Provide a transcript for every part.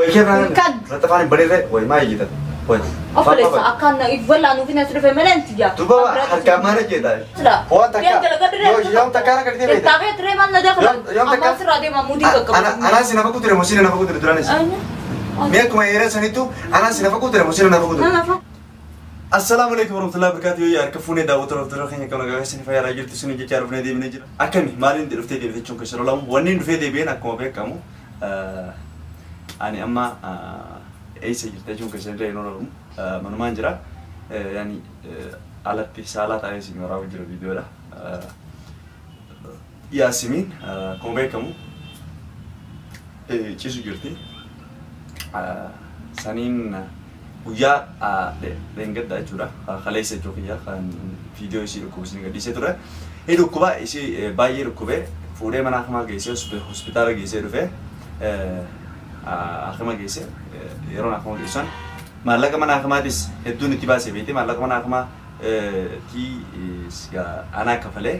Way kee biraan Kan. Irratti afaan hin banirree way maa ijjitan? Way. Obboleessa akkaan na wallaan nuuf hin as dhufe malee inti jaa. Duuba harkaan maal hojjeta? Waan takka. Yoo yoom takka harka dhitee beekta? Taa'ee turee maal na daakla? Yoom takka? Ammaa sirraa deemaa muudii qaqqabu. Anaan si nafa kuture moo si nafa kuture duraanis? Mee akkuma yeroo sanittu anaan si nafa kuture moo si nafa kuture? Assalaamu alaikum warahmatullahi wabarakatuh. Yoo harka fuunee daawwattoota hordoftoota keenya kan nagaa isin fayyaa jirtu isin jechaa dhufnee deebinee jira. Akkami maaliin dhuftee deebite jechuun keessa lolamu wanni dhufee deebi'een akkuma beekamu ani amma eessa jirta jechuun keessa illee hin oolamu manumaan jira. Yani alatti saalaa taa'ee isin waraabuu jira viidiyoodha. Yaasimiin akkuma beekamu ciisu jirti. Saniin guyyaa dheengaddaa jechuudha. Kaleessa jechuu kiyya kan viidiyoo isii dhukkubsanii gadhiisee ture. Inni dhukkuba isii baay'ee dhukkubee fuudhee mana hakimaa geessee hospitaala geessee dhufee hakima geessee yeroo hakima geessan maallaqa mana hakimaatis hedduun itti baasee beekte maallaqa mana hakimaa anaa kafalee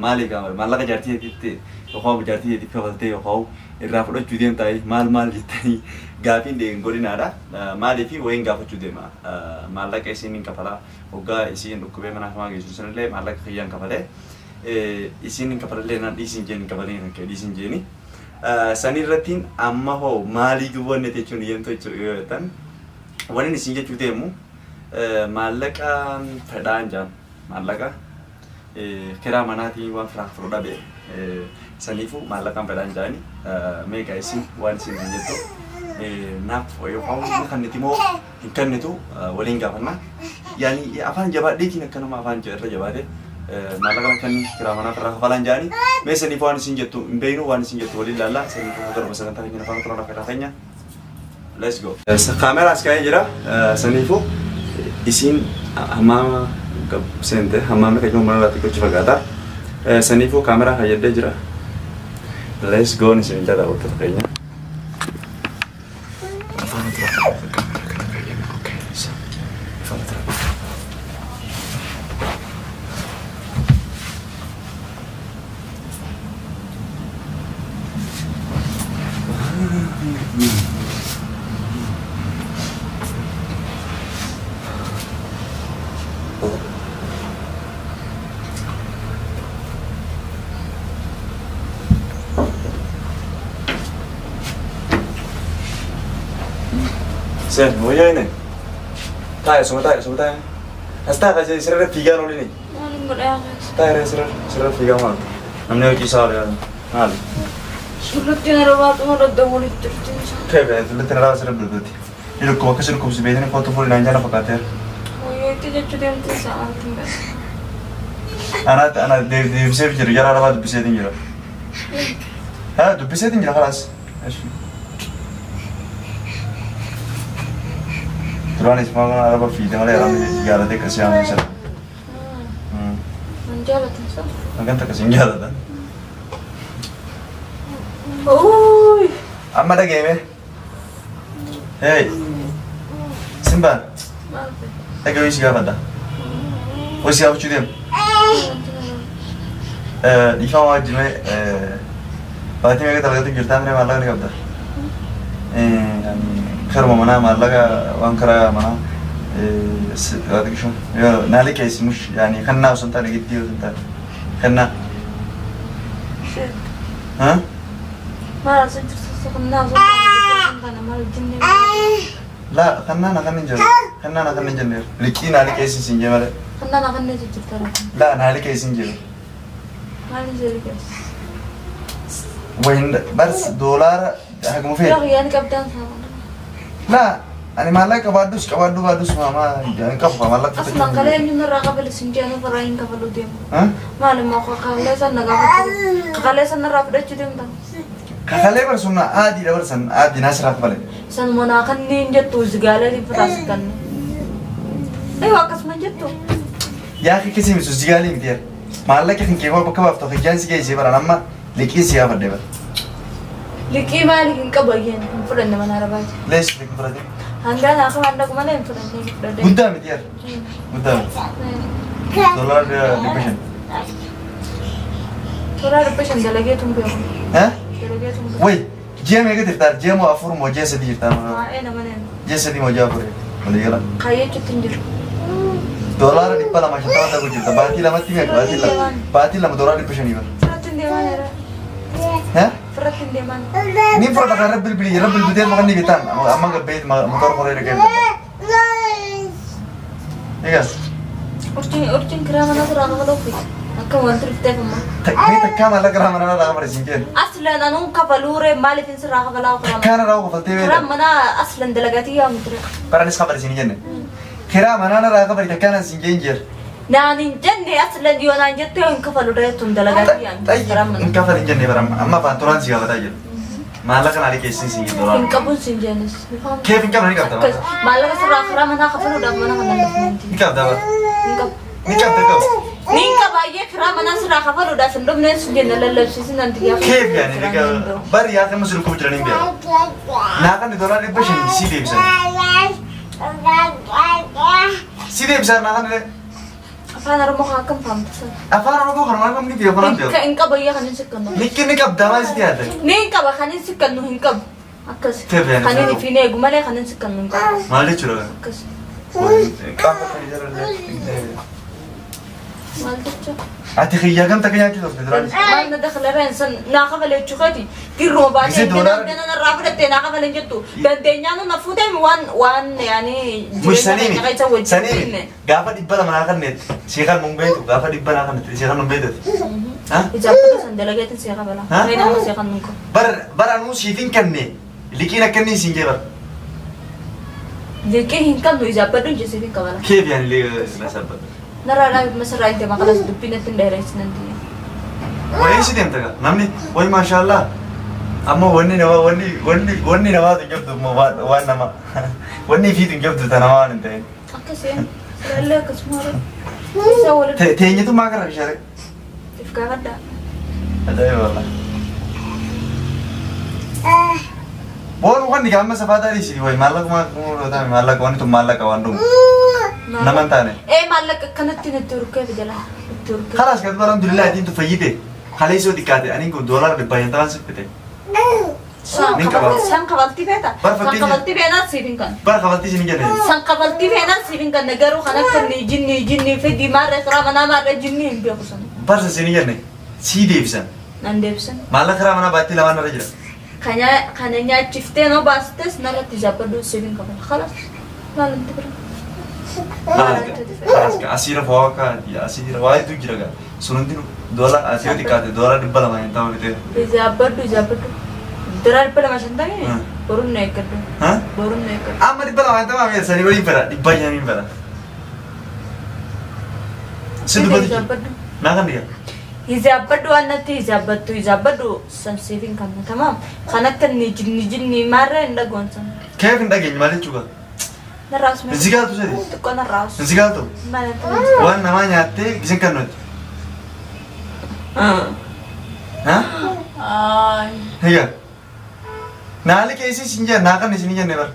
maali maallaqa jaartii itti yookaan jaartii itti kafaltee yookaan irraa fudhachuu deemtaa maal maal jettanii gaafiin deemin godinaadha. Maaliif wayiin gaafachuu deema maallaqa isiin hin kafalaa hoggaa isiin dhukkubee mana hakimaa geessu sanillee maallaqa kiyyaan kafalee isiin hin kafalallee naan dhiisin jeen hin kafalee kan kee dhiisin jeeni. Sanii irrattiin amma hoo maalii duwwanne jechuun deemtu jechuudha yoo jettan wanni isin jechuu deemu maallaqaan fedhaan jaan maallaqa kiraa manaatiin waan firaa furu dhabe saniifuu maallaqaan fedhaan jaani meeqa isin waan isin hin jettu naaf yookaan hin kennitu moo hin kennitu waliin gaafanna. Yaani afaan jabaadheetiin akkanuma afaan irra jabaate maallaqa kan kiraa manaa irraa kafalaan jaani mee saniif waan isin jettu hin beeknu waan isin jettu waliin laalla saniifuu torba sagantaa keenya afaan tola lafa keenya. Let's go. Kaameraa as kaa'ee jira saniifuu isin hammaama seente hammaamni kan mana irraa xiqqoo fagaata. Saniifuu kaameraa fayyadee jira. Let's go isin jedha daawwattoota keenya. Afaan tura kaameraa kana fayyadame. Okay. Afaan tura. Sen, wayyaa Taa'e, suma taa'e, suma taa'e. As taa'e kasee sirra fiigaa oolini. Maaliin godhaa? Taa'e sirra sirra fiigaa maal? Namni hojii isaa oolu maali? Sullutti na rabaatu ma dadda walitti jirti. Keebe, sullutti na rabaa sirra bilbilti. Inni dhukkuba akkas dhukkubsi beekni kootu fuuli naan jala fakkaateera. Wayyoo itti jechuu deemte sa'aatiin beeku. Ana ana deebisee jiru jara rabaa dubbiseetiin jira. Haa dubbiseetiin jira khalaas. Duraanis maal araba fiite malee arabni jaallatee akkasii haamuu sana. Hin jaalatan sun. Hangam takka sin jaalatan. Uuy. Amma dhageeme. Hey. Simbaan. Maal ta'e? Dhagee si gaafadha. Wayii si gaafachuu deema. Dhiifama wajjimee baatii meeqa dalagatu jirtaa miree maallaqa ni qabda. Karuma manaa maallaqa waan karaa manaa xiqqishu naa liqeessi mush yaani kannaa osoo hin taane giddii osoo hin taane kannaa. Maal asii jirtu kannaa osoo hin taane maal jennee? Laa kannaa na kan hin jiru kannaa na kan hin jenne liqii naa liqeessi siin jee malee. Kannaa na kan hin jirtu. Laa naa liqeessi hin jiru. Maal hin liqeessi? Wayin bars doolaara haguma feete. Yaa yaani qabdaan saa. Laa ani maallaqa qabaadhus qabaadhuu baadhus maamaa hin qabu maallaqa. Asumaan kalee eenyuun irraa qabale sin jedhan ofirraa hin kafaluu deemu. Maal immoo kakalee san na gaafachuu kakalee san irraa fudhachuu deemta. Kakalee barsun aadiidha barsan aadii naasirraa kafale. Sanuma naa kanneen jettu zigaalee dhibbataa si kanne. Eeyyuu akkasuma jettu. Yaa akkasii misu zigaalee miti yaa. Maallaqa kan kee bakka baaftu kiyyaan si geessee baran amma liqii si gaafadhe bara. Liqii maali hin qabu ayyaan hin fudhanne mana arabaati. Lees liqii fudhate. Hangaan akka waan dhaqu malee hin fudhanne hin fudhadhe. Guddaa miti yaa. Guddaa miti. $500. $500 dalageetu hin beeku. Wayi Ji'a meeqa jirtaa? Ji'a moo afur moo ji'a sadii jirtaa? Waa'ee nama neen. Ji'a sadii moo ji'a afur? Walii gala. Kaayyeechuutti hin jiru. $250 ta'uu jirta. Baatii lamatti meeqa? Baatii lama $500 bara. Firratti hin deeman era. Hee? Firratti hin deeman. Ni fudhata kan rabbi bilbilii rabbi bilbiltee maqaan ni bitaan amma gabbee motora koree dhaqee. Egaa. Urjiin kiraa manaa sirraa kafaluu fi akka wanti dhufteef ammoo. Mee takkaa maallaqa kiraa manaa irraa kafale siin jedhe. Aslan anuun kafaluure maaliif hin sirraa kafalaa kiraa manaa? Takkaan irraa kafaltee beekta. Kiraa manaa aslan dalagatii yaa mutire. Baranis kafale siin jenne. Kiraa manaa irraa kafale takkaan siin jeen jira. Naan hin jenne aslan yoo naan jettee hin kafalu reetuun dalagatii yaa mutire kiraa manaa. Hin kafale hin jenne bara amma afaan turaan si gaafataa jira. Maallaqa naa liqeessin siin jedhe. Hin qabuun siin jennes. Keef hin qabne ni qabda. Maallaqa sirraa kiraa manaa kafaluudhaaf mana kana dhufne. Ni qabda bara. Hin qabu. Ni qabda qabu. Ni qaba baay'ee kiraa manaa sirraa kafaluudhaaf hin dhufneen sun jenne lallabsiisin anti gaafa. Keef yaani bari yaa kan musirkuu jiraniin beeku. Naa kan $500 si deebisan. Si deebisan naa kan illee. Afaan Oromoo kan akkam fahamta? Afaan Oromoo kan maal namni beeku naan beeku. Hin qabu iyya kan hin sikkannu. Nikki ni qabda maal sitti yaadda? Ni hin qaba kan hin sikkannu hin qabu. Akkas. Keef yaani. Kan hin ifiin eegu malee kan hin sikkannu hin qabu. Maal jechuudha? Akkas. Qaama kan ijaarallee. Maal jechuudha? Ati xiyyaa gamta kan nyaachuu turte duraan. Maal na dakhala reensan naa kafale jechuudha. Girruma baatee dana narraa fudhattee naa kafale jettu. Dandeenyaan na fuutee waan yaani jireenya keessa wajjin. Sanii gaafa 200 naa kanneet seeqan nun beektu gaafa 100 naa kanneet seeqan nun beektu. Ijaarsa san dalageetiin seeqa bala. Faayina amma seeqan nun qabu. Bar anuu siitiin kanne liqiin akka inni siin jee bar. Liqii hin qabnu ijaabbadhu jesiitiin qabala. Keef yaani liqii na sabbata. Narraa masarraa itti maqalas dubbiin ittiin dheeressin nanti. Wayii si deemta gaa namni wayi maashaallah amma wanni nama wanni namaatu hin jabdu waan nama wanni ifiitu hin jabdu ta nama waan hin ta'in. Akkasii silaallee akkasuma hore. Teenyitu maa gara bishaare? If gaafadhaa. Ajaa'iba wallah. Boonu wanni gaama safaataa dhiisii wayi maallaqa maallaqa wanni tun maallaqa waan dhumu. Nama hin taane. Maallaqa akkanatti itti urkee jala itti urkee. Khalaas kan alhamdulillah ittiin tu fayyite kaleessoo xiqqaate ani kun $150 si fite. San kafaltii feeta. San kafaltii feenaan siif hin kennu. Bara kafaltii siin hin jenne. San kafaltii feenaan siif hin kennu garuu kan akka jinni jinni fedii maarree karaa manaa maarree jinni hin beeku sana. Barsa siin hin jenne sii deebisan. Nan deebisan. Maallaqa karaa manaa baattii lamaan irra jira. Kana nyaachiftee noo baastes narratti jaabbadhu siif hin kafala. Khalaas maal inti bira. Khalaas asiira fooqa asiira waa hedduu jira gaa sun hundinuu doola asii yoo xiqqaate $250 bitee. Jaabbadhu jaabbadhu. $250 boruun na eeggadhu. Boruun na eeggadhu. Amma 250 mi'a sanii waliin fedha 500 fedha. Si dubbatu. Naa kan dhiyaa. Hijaabbadhu waan natti hijaabbattu hijaabadhu san siif hin kennu tamaam kan akka inni jinni jinni maarree hin dhagoon san. Keef hin dhageenye maal jechuudha? Narraas mee. Hin sigaaltu sadi. Xiqqoo narraas. Hin sigaaltu. Maal Waan namaa nyaattee gisin kan nuti. Ha? Egaa. Naali keessi siin jenne naa kan isin jenne bar.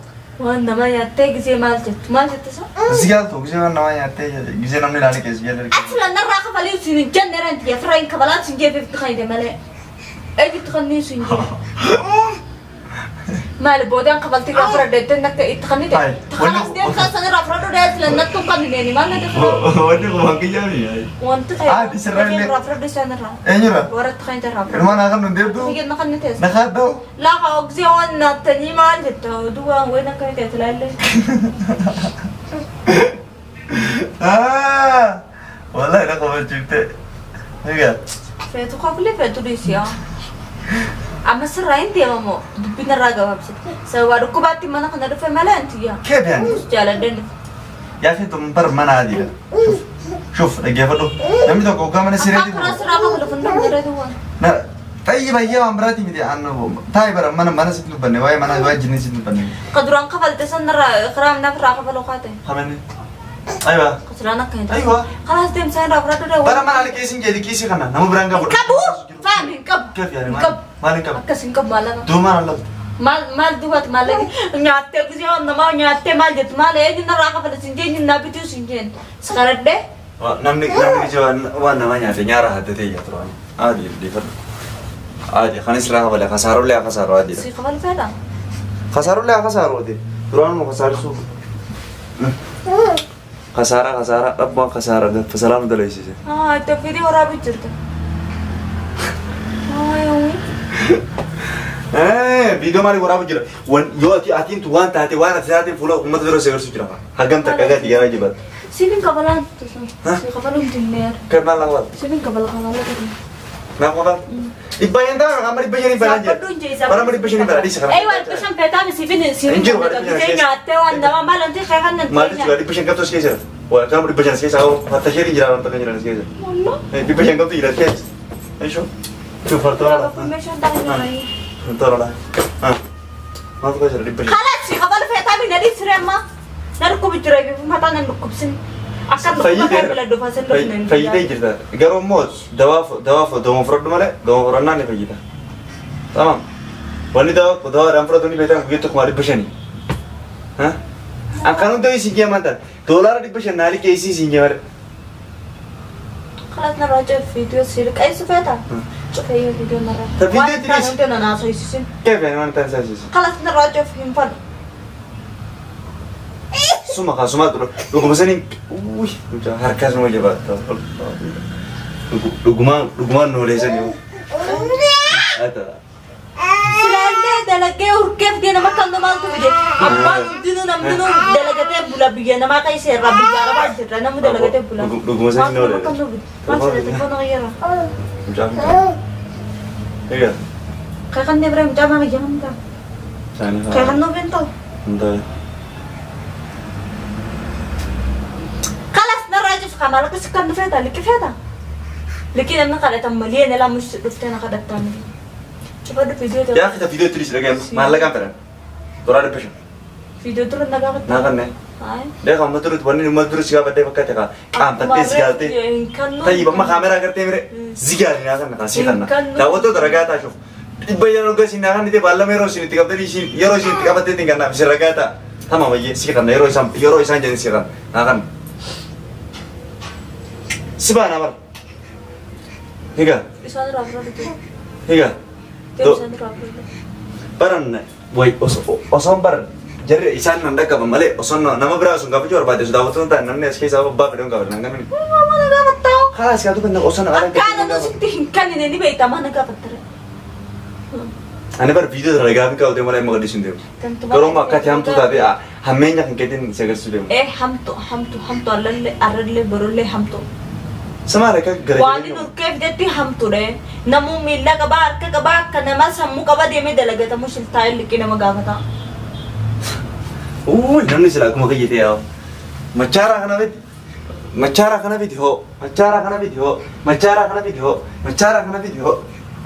Waan namaa nyaattee gisee maal jettu maal jette sa? Sigaaltu gisee waan namaa nyaattee gisee namni naali keessi jenne. Aslan narraa kafalii siin hin jenne ranti yaa firraa hin kafalaa siin jeefeef kan malee. Eegitti kan niin siin jenne. Maal boodaan kafaltii irraa fudhadhe akka itti kan ta'e. Kanaas deemsaa san irraa fudhadhu aslan nattu kan hin maal na dafa. Wanni kun waan kiyyaami. Wanti ta'e. Ah sirraa illee. Irraa fudhadhu isaan irraa. Eenyurra? Warratti kan irraa fudhadhu. Ilmaan haa kan nun deebdu. Fiigeen kan ta'e. Na kaaddaa'u. Laafa ogsee waan naattanii maal jetta duwwaan wayin akka ta'e tilaallee. Ah wallahi na qabachiifte. Egaa. Feetu kaflee feetu dhiisiyaa. Amma sirraa hin deemamoo dubbiin irraa gabaabsite. Sababa dhukkubaatti mana kana dhufe malee anti yaa. Keef yaani? Jaaladheen dhufe. Yaa feetu bar mana adiidha. Shuf dhaggeeffadhu. Namni tokko hoggaa mana sireetii. Akka sirraa kafalu funduu jireetu waan. Na xayyi baay'ee waan biraatii miti annu taa'i bara mana mana sitti dubbanne waa'ee mana waa'ee jinni sitti dubbanne. Qaduraan kafalte sanarraa kiraa naaf irraa kafaluu kaate. Hamani. Aywa. Qasiraan akka hin ta'e. Aywa. Kalaas deemsaa irraa fudhadhu dha. Bara mana liqeessin jee liqeessi kana nama biraan gabu. Qabu. Faam hin qabu. Keef yaani Hin qabu. maal hin qabu? Akkas hin qabu maallaqa. Duuba maal allabdu? Maal maal duubatti maallaqa nyaattee gisee namaa nyaattee maal jettu maal eenyu narraa kafala siin jee eenyu naa bituu siin jeen. Sakaradhee. Namni namni ija waan namaa nyaate nyaara haddatee ija turaan. Haa dhiifadhu. Adi kanis irraa kafale kasaarollee haa kasaaru adiidha. Si kafalu fedha? Kasaarollee haa kasaaru ati. Duraanuma kasaarisuu. Kasaaraa kasaaraa dhabbaan kasaaraa gaffa salaam daleessise. Haa itti fiidii waraabuu jirta. Viidiyoo maaliif waraabu jira? Yoo ati atiin tu waan taate waan ati taate fuula uummata dura si agarsiisu jira. Hagam takka gadi gara jibaat. Siifin kafalaan si kafaluun dinneer. Kan maal lafa? Siifin kafala kafala godhu. Naa kafala? 500 ta'a amma 500 balaan jira. Bara 500 balaan dhiisa kana. Eeyyuu 500 feetaa siifin siifin Hin jiru, nyaattee waan nama maal wanti kan nan Maal jechuudha 500 qabdu as keessa jira. Waa kan 500 as keessa hatta sheetiin jira wanta kan jiran as keessa. Wallah. 500 qabdu jira as keessa. Ishoo. Tufartoora. Meeshaan taa'ee Tufartoora. Maaltu keessa jira 500? خلاص قبل فيتا من هذه سرما نركب الجريب ما تانا نركب سن Fayyitee jirta. Garuu immoo dawaaf dawoo fudhadhu malee dawoo fudhannaan ni fayyita. Tamam. Wanni dawaadhaan fudhatu ni beektan guyyaa tokko 500. Akkan hunda isin jee maal taate? $500 naa liqeessii isin jee malee. خلاص نراجع فيديو سيرك اي سفيتا شوف اي فيديو نراجع طب فيديو تريس. انت انا سويسين كيف يعني waan ta'an saasisu? خلاص نراجع فيهم فن Suma kaa suma dhuguma saniin uwwi harkaas nama jabaata. Dhugumaan dhugumaan nooleessan yoo. Silaallee dalagee urgeef deena makka namaatu fide abbaan hundinuu namninuu dalagatee bula biyya namaa keessa irraa biyya arabaa jirra namni dalagatee bula. Dhuguma saniin noolee. Maal nu fide maal sila telefoona qayyara. Mucaan. Egaa. Qeeqannee bira mucaa maa qayyamam ta'a. Isaanii haa. Qeeqannoo beenta'u. Hundaa. خلاص نراجع في خمالك سكن فيتا لك فيتا لكن أنا قرأت مليانة لا مش رفتنا قرأت تاني شوف هذا فيديو Yaa kita viidiyoo tiris dhageen maallaqaan fedhan. $500. فيديو ترى نقابل Naa kanneen. هاي Deeqa amma durutti wanni amma duru si gaafadhee fakkaate kaa qaanfattee si gaaltee. Tayyib amma kaameraa gartee mire zigaali naa kanna kaa si kanna. Daawwattoota ragaa taashuuf. 500 hoggaa isin naa kannite baallama yeroo isin itti qabdanii isin yeroo isin itti qabattee ittiin kannaaf isin ragaa ta'a. Tamam ayyee si kanna yeroo isaan jedhan si kanna naa kanna. Si baana bara. Egaa egaa. Baran way osoon baran jarri isaan nan dhaqqaban malee osoo nama biraa osoo gaafachuu barbaade osoo daawwattoota ta'an namni as keessaa abbaa fedhan gaafatan nan gamini. Kalaas gaa dubbatan osoo na Ani bar viidiyoo irra gaafii kaawwatee malee amma gadhiisuu hin deemu. Garuu amma akkati hamtuu taate hammeenya kan keetiin si agarsiisuu deemu. Eh hamtu hamtu hamtu allallee arrallee borollee hamtu. Samaara akka gara Waan inni urgeef jetti hamtuudha. Namuu miila qabaa harka qabaa akka nama sammuu qaba deemee dalagatamu shiltaa'ee liqii nama gaafata. Uuu namni sila akkuma kayyatee yaa'u. Machaaraa kana fidi. Machaaraa kana fidi hoo. Machaaraa kana fidi hoo. Machaaraa kana fidi hoo. Machaaraa kana fidi hoo.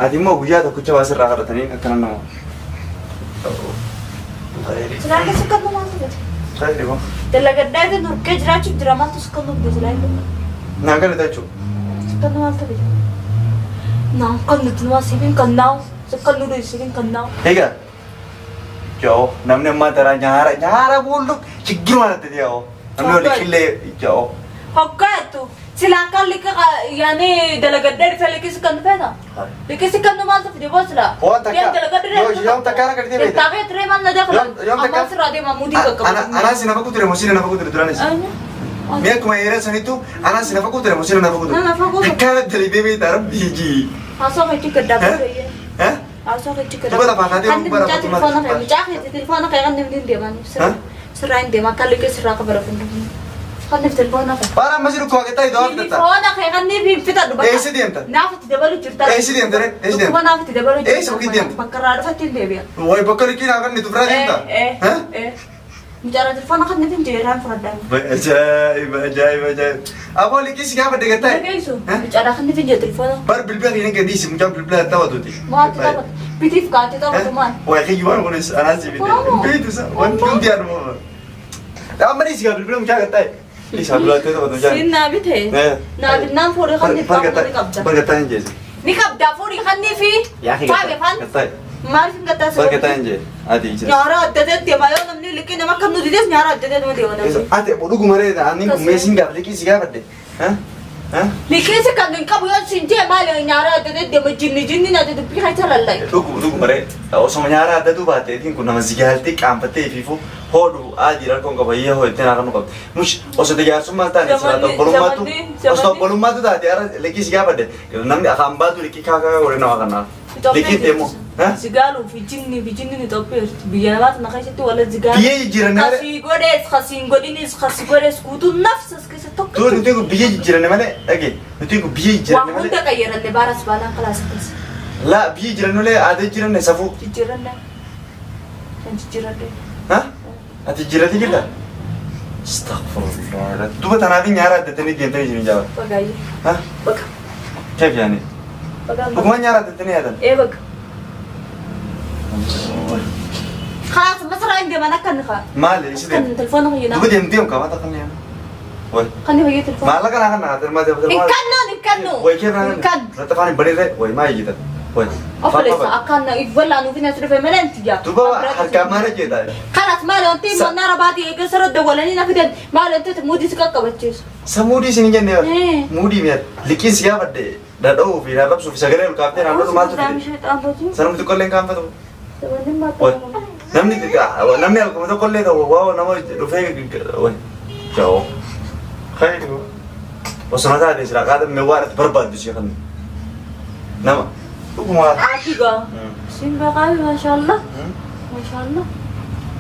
Ati immoo guyyaa tokkicha waa sirraa kadhatanii akkana nama. Silaallee sukkannoo maaltu fide? Khayri moo. Dalagaddaa itti urgee jiraachuuf jira maaltu sukkannoo fide silaallee? Naan kana jechuudha. Sukkannoo maaltu fide? Naan kan nuti numaa siifin kannaawu. Sukkannoo dhuyi siifin kannaawu. Egaa. Joo namni ammaa taraa nyaara nyaara boollu chiggiruma natti dhiyaa'u. Namni wali qillee joo. Hoggaatu silaan kan liqii yaani dalagaddaa dhufe liqii sukkannoo feeta? Liqii sukkannoo maaltu fide boo silaa? Waan takka yoo takka ara gadi beekta. Taafee turee maal na dafa? Yoom takka- Ammaa sirraa deema muudii qaqqabu. Anaa si nafa kuture moo si nafa kuture duraanis? Mee akkuma yeroo sanittu anaa si nafa kuture moo si nafa kuture? Na nafa kuture. Akkaana dalibee beektaa rabbii jii. Haasoo keetti gaddaa booda. Haasoo keetti gaddaa. Duba lafaa kaatee Kan bara mucaa qotu maal telefoona kee mucaa keetti telefoona kee kan namni hin deeman. Ha? Sirraa hin deema akka liqii sirraa qabara fundu. Kan telefoona kee. Bara amma si dhukkubaa qixxaa iddoo fidhatta. Telefoona kee kan ni fitadhu bakka. Eessa deemta? Naaf itti dabalu jirta. Eessa deemta ree? Eessa deemta? Dhukkuba naaf itti dabalu jirta. Eessa bakki deemta? Bakka irraa dhufatti hin deebi'a. Wayi bakka liqii naa kan itti biraa deemta? Mucaa telefoona kan ni jeeraan fudhadhaa. Ajaa'iba ajaa'iba ajaa'iba. Aboo liqii si gaafa deeggartaa? Dhageessu. Mucaa kan ni jee telefoona. Bar bilbila keenya gadiisi mucaan bilbila taphatuuti. Maaltu taphata? Bitiif kaatee taphatu maal? Wayi kiyyumaan kunis anaa si bite. Oromoo. Beektu isa wanti hundi yaaduma. Amma dhiisi gaa bilbila mucaa gattaa'e. Dhiisi bilbila taphatu mucaan. Siin naa bitee. Naa binnaan fuudhee kan ni qabda ni qabda. Bar gattaa hin jeesi. Ni qabda fuudhee kan ni fi. Yaa Faabe fan. Gattaa'e. Maaliif hin gattaa Bar gattaa hin jee. Ati jira. Nyaara adda ta'e deema yoo namni liqii nama kam nu dides nyaara adda ta'e deema namni. Ati dhuguma ree ani kun meesiin gaafa liqii si gaafadhe. Liqii kan hin qabu yoo siin jee maali nyaara adda deema jinni jinni na dubbii keessa lallai. Dhugu maree osoma nyaara adda duubaateetiin kun nama zigaaltee qaanfattee fiifu hodhu adii rakkoon qaba hiyyee hoo ittiin haaqanu qabdi. Mush osoo jaarsummaa taane silaa obbolummaatu osoo obbolummaatu taate ara liqii si gaafadhe namni afaan baatu liqii kaakaa godhe nama kanaaf. Liqii deemu. Zigaaluu fi jinni fi jinni Itoophiyaa biyya namaatu na keessatti wala zigaaluu. Biyya jijjiiranne malee. Kasii godhees kasiin godhinis kasii godhees guutuu nafsas keessa tokko. Tuu nuti kun biyya jijjiiranne malee dhage nuti kun biyya jijjiiranne Waa malee. hunda qayyaranne baaras baalaan kalaas keessa. Laa biyya jijjiiranne malee aadaa jijjiiranne safuu. Jijjiiranne. Kan jijjiiranne. Ha? Ati jijjiirratti jirta? Astaghfirullah. Duba tanaaf nyaara addatanii deemtanii jiran jaaba. Bagaayye. Ha? Baga. Keef yaani? Baga. Dhugumaan nyaara addatanii yaadan? Ee baga. خلاص مسرع عندي ما نكن خا Maali isi deemte? كان تلفونه هي Duba deemtee yookaan maata kan yaana? Way. خلني هي تلفون Maallaqa naa kan naa tilmaa إن كانوا إن كانوا Way keef naa إن كان Irratti afaan hin bareedre way maa iyyitan? Way. أفلس أكان ولا نو فينا تلفون ملا أنت يا Duba harkaan maal jeeta? خلاص ما له أنت ما نرى بعد يكسر الدولاني نفيد ما له أنت مودي سكاكا بتشيس Samuudii isin hin jenne Eh. muudii mi'a liqiin si gaafadhe dhadha'uu fi arrabsuu fi sagalee ol kaaftee naannoo maaltu fide? Sanumti qolleen kaanfatu. Way. Namni namni alkuma tokkollee ta'u waa nama dhufee way. Jawo. Khayri. Osoo taate sila qaata mee waan ati barbaaddu si kan. Nama dhugumaa. عتيقة سين بقى ما شاء الله ما شاء الله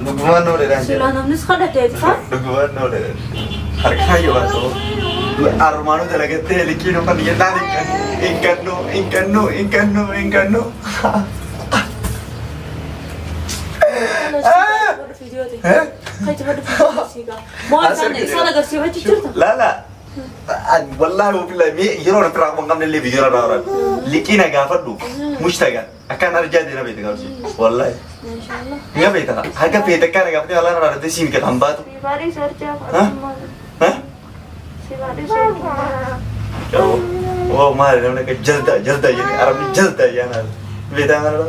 Dhugumaan nama dheedhaan jedha. سلام نسخة تدفع Dhugumaan nama dheedhaan. Harkaa yoo baatu. Armaanuu dalagattee liqii nu kan jennaan hin kennu hin kennu hin kennu hin kennu. La la. Wallaahi wabillahi mee yeroo na biraa hin qabne illee viidiyoo irraa waraabde. Liqii na gaafadhu mushtaga akkaan arjaa deena beekta qabsi. Wallaahi. Nga beekta harka feete akka na gaafatee wallaahi na raadate siin kan baatu. Ha? Wow maali namni akka jalda jalda jedhee arabni jalda jedhan beektaa maal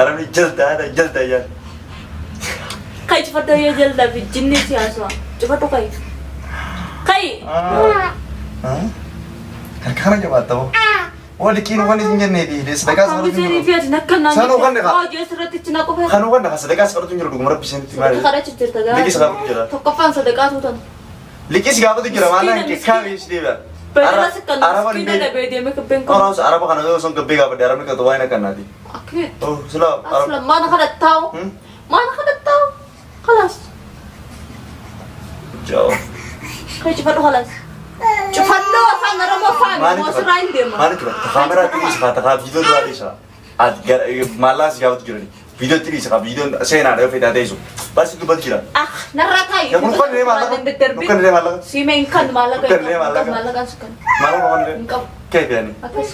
arabni jalda jalda jedhan. Kai cufadhu yoo jalda fi jinni siyaasa cufadhu kai. Kai. Harka kana jabaatta hoo. Waa liqiin waan isin jenneeti sadaqaas Akka fudhatu hin bisanii jiru. fi ati nakka naan. Sanuu kan dhiqa. Oo jeesirratti cina qofa. Kanuu kan dhaqa sadaqaas fudhatu hin jiru dhuguma rabbi isinitti maali. Kadhachu jirta gaa. Liqii si gaafatu jira. Tokkoffaan sadaqaa tuutan. Liqii si gaafatu jira maal Miskiina, hin kaami si deebi'a. Beela sikkan Araba hin miskiina beeku. dhabee deemee kabbeen kun. Oraas araba kana yoo son gabbee gaafadhe arabni kan waa hin akkannaati. Akki. Oh sila araba. Asla maana kadhattaa'u. Maana kadhattaa'u. Khalaas. Jaa. Kai cufadhu khalaas. Cufadhu afaan Oromoo afaan Maali Oromoo sirraa hin deema. Maali tura? Kaameraa itti dhiisa kaa viidiyoo duraa dhiisa. Ati maallaa si gaafatu jirani. Viidiyoo itti dhiisa kaa viidiyoon seenaadha yoo fedhaa teessu. Barsi dubbatu jira. Ah narraa taa'i. Yaa kun kan maallaqa. Kun kan maallaqa. Siime hin kan maallaqa. Kun kan maallaqa. Maallaqa si kan. Maallaqa kan Hin qabu. Keef yaani? Akkas.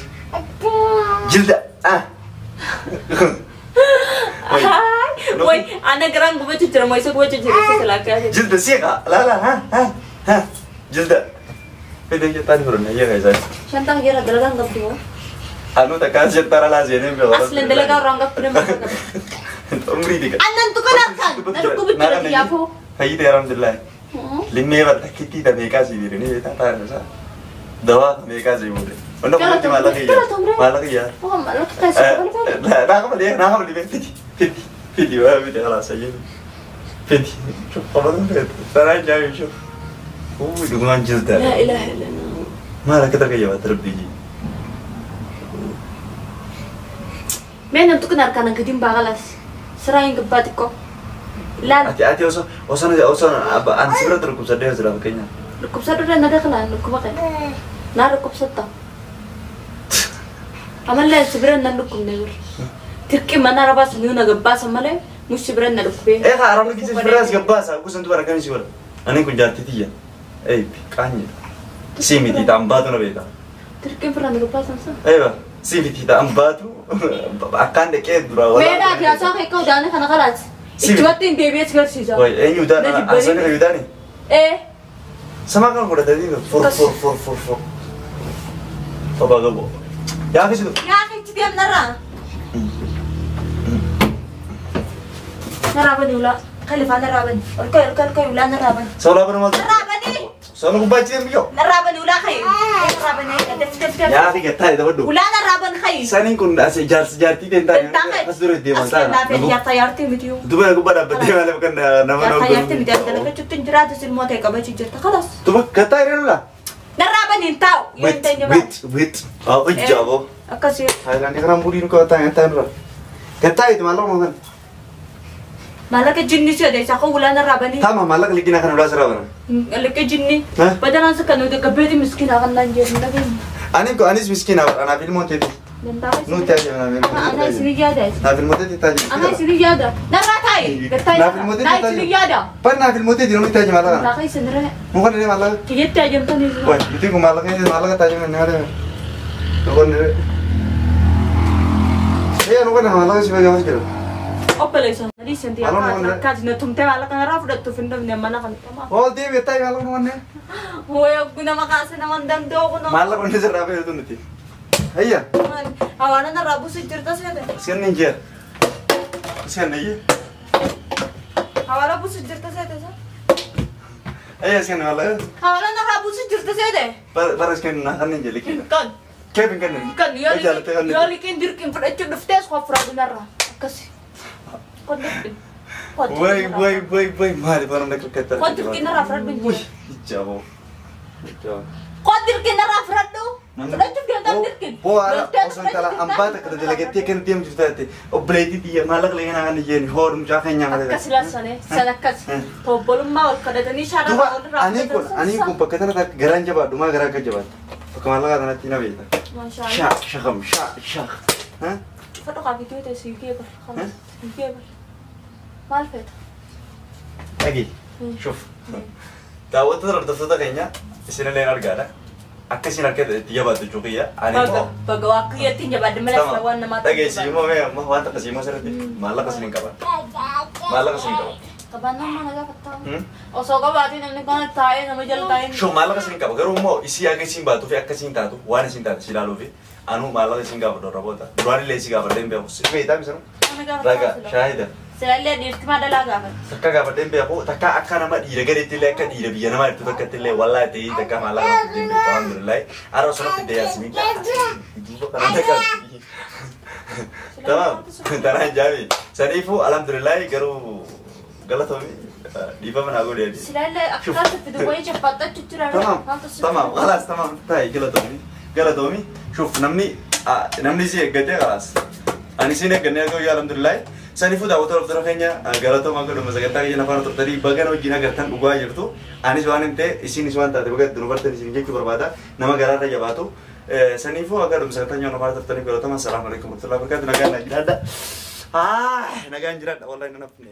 Jilda. Ah. Way ana garaan gubachuu jira moo isa gubachuu jira isa silaa Jilda siiqa. La la ha ha ha. Jilda. Fedhe jettaan fudhanne eeyya isaa. Shantaan jira dalagaan qabdu moo? Anu takkaa jettara laa seenee beeku. Aslan dalagaa irraan qabdu nama qabdu. Umrii diga. Annan tuqan harkaan na dhukkubu jira kiyyaafuu. Fayyite alhamdulillah. Limmee barta kittii ta meeqaa sii biiranii beektaa taa'an isaa. Dawaa meeqaa sii buute. Wanta kunuutti maallaqa iyyaa. Maallaqa iyyaa. Oh maallaqa keessa qaban. Naa qabali naa qabali bee fidi fidi fidi waa fidi khalaas ayyee fidi. Shuf qabatu feetu. Saraan jaayu shuf. Uu dhugumaan jilda. Laa ilaaha illallah. Maal akka takka jabaata rabbii. Mee nam tuqan harkaan gadiin baaqalas. Siraa hin gubbaa xiqqoo. Ilaal. Ati ati osoo osoo osoo ani si biratti dhukkubsadhee jira fakkeenyaaf. Dhukkubsadhu irra na daklaan dhukkuba qaba. Naa dhukkubsatta. Amallee si bira nan dhukkubne bir. Tirqii mana arabaa sanuu na gabbaasa malee mus si bira na dhukkubee. Ee haa arabni kisa si biraas gabbaasa kusan dubara akkamii si godha. Ani kun jaartii tiyya. Ee qaanyidha. Si miti ta'an baatu na beeka. Tirqii bira na gabbaasan sa. Eeba si miti ta'an baatu akkaan dhaqee dura wala. Mee dhaaf yaasaa kee ka'u daana kana kalaati. Ichumatti hin deebi'ee si garsiisa. Way eenyu udaana asaan kana udaani. Ee. Sama kan godhatanii for for for for for. Toba gabo. Yaa fi situ. Yaa fi itti deemnarraa. Narraa bani ulaa. Kalifaa narraa bani. Ol ka'e ol ka'e ol ka'e ulaa narraa bani. Soolaa bani maal? Narraa bani. Sono gubbaa biyyoo. Narraa bani ulaa khayi. Narraa bani daf daf daf. Yaa fi gattaa dabadhu. Ulaa narraa ban khayi. Saniin kun as jaarsi jaartii ta'e taane as dura deeman taana. Jaarta jaartii miti yoo. Duba gubbaa dhaabbattee maaliif kan nama Jaarta jaartii miti dalagachuutti hin jiraatu silmoo ta'e qabachuu jirta khalas. Duba gattaa irra laa. Narraa bani hin taa'u. Wait wait wait. Ijjaabo. Akkasii. Haayilaandii kanaan buliin qabataa hin taane dura. Gattaa itti maallaqa kan. Maallaqa jinni si odeessa akka ulaan irraa banii. Tama maallaqa liqinaa kan ulaa sirraa banan. Liqii jinni. Badanaan si kan nuti gabbeeti miskiinaa kan naan jedhu dhageenya. Ani ko anis miskiinaa anaaf ilmoon teeti. Nuti ajajamna. Ana isin yaada. Naaf ilmoo teeti taajii. Ana isin yaada. Narraa taa'i. Gattaa. Naaf ilmoo teeti taajii. Naa isin yaada. Bar naaf ilmoo teeti namni taajii maallaqa. Maallaqa isin irra. Muka ni maallaqa. Kiyyetti ajajamtanii. Wai nuti kun maallaqa maallaqa taajii ni maallaqa. Nukan ni. Ee nukan maallaqa si bagi jira. Obboleessa dhiisan akkaati na tumtee maallaqa narraa fudhattuuf hin dhabne mana kana. Ol deebi taa'ii maallaqa nu wanne. Hooya nama kaase nama danda'u kun. Maallaqa wanne sirraa fayyadu nuti. Hayya. Hawaana narraa buusu jirta seete. Isin hin jira. Isin hin Hawaana buusu jirta seete sa. Hayya isin maallaqa. Hawaana narraa buusu jirta seete. Bara isin na kan hin jira. Kan. Keef hin kennu. Kan yoo liqiin dirqiin fudhachuu dhuftees qofuraa narraa akkasi. Wai wai wai wai maali baranda kakkatta. Qodir kinarraa fudhadhu. Ijjaabo. Qodir kinarraa fudhadhu. Fudhachuuf deemtaa dirqin. Boara osoo intala ambaa takka dalagattee kan deemtu taate obboleettii xiyya maallaqa leeganaa kan ijeen hoodhu mucaa keenyaa malee. Akkas ilaalsane san akkas obbolummaa wal kadhatanii shaara walirraa. Ani kun bakka tana garaan jabaadhu maa garaa akka jabaadhu. Bakka maallaqa kanatti na beekta. Shaa shaqam shaa shaq. Fadhu qaabitee ta'e siigee bar. Siigee bar. Maal feeta? Dhagi, shuf. Daawwattoota hordoftoota keenya isinillee argaadha. Akka isin harka itti jabaattu jechuudha. Ani immoo. Baga waa kiyyatti hin jabaadde malee waan namaatti. Dhageessi immoo mee amma waan takka siimmoo sirriitti maallaqa isin hin qaban. Maallaqa isin hin qaban. Qabannaan mana gaafataa. Osoo qabaatee namni kana taa'ee nama jala taa'ee. Shuf maallaqa isin hin qaba garuu immoo isii akka isin baatuu fi akka isin taatu waan isin taate si ilaaluu fi anuu maallaqa isin gaafadhu raboota. Duraan illee si gaafadhee hin beeku. Beektaa misiruu? Ragaa shaahida. Silallee dhiirtimaa dhalaa gaafate. Takka gaafadhee beeku takka akka nama dhiira gadiitti illee akka dhiira biyya namaa jirtu takkatti illee wallaahi ta'ii takka maallaqa fidee beeku alhamdulillahi. Har'a osoo fidee yaasimi. Duuba kana takka. Tamam. Tanaan jaami. Saniifuu alhamdulillahi garuu galatoomi dhiifama naa godhe. Silallee akkaata fidu wayii jaffaxxachu jira. Tamam. Tamam. Khalaas tamam. Taa'i galatoomi. Galatoomi. Shuf namni si eeggatee khalaas. Ani siin eeggannee argamu alhamdulillahi. Saniifuu daawwattoota hordoftoota keenya galatoomaa godhuma sagantaa keenya afaan turtanii bagana wajjin agartan dhugaa jirtu. Anis waan hin ta'e isinis waan taate baga nu bartan isin jechuu barbaada nama garaarra jabaatu. Saniifuu akka dhuma sagantaa keenya afaan turtanii galatoomaa. Assalaamu alaikum warahmatullahi wabarakatuh. Nagaan jiraadha. Nagaan jiraadha wallahi nan hafne.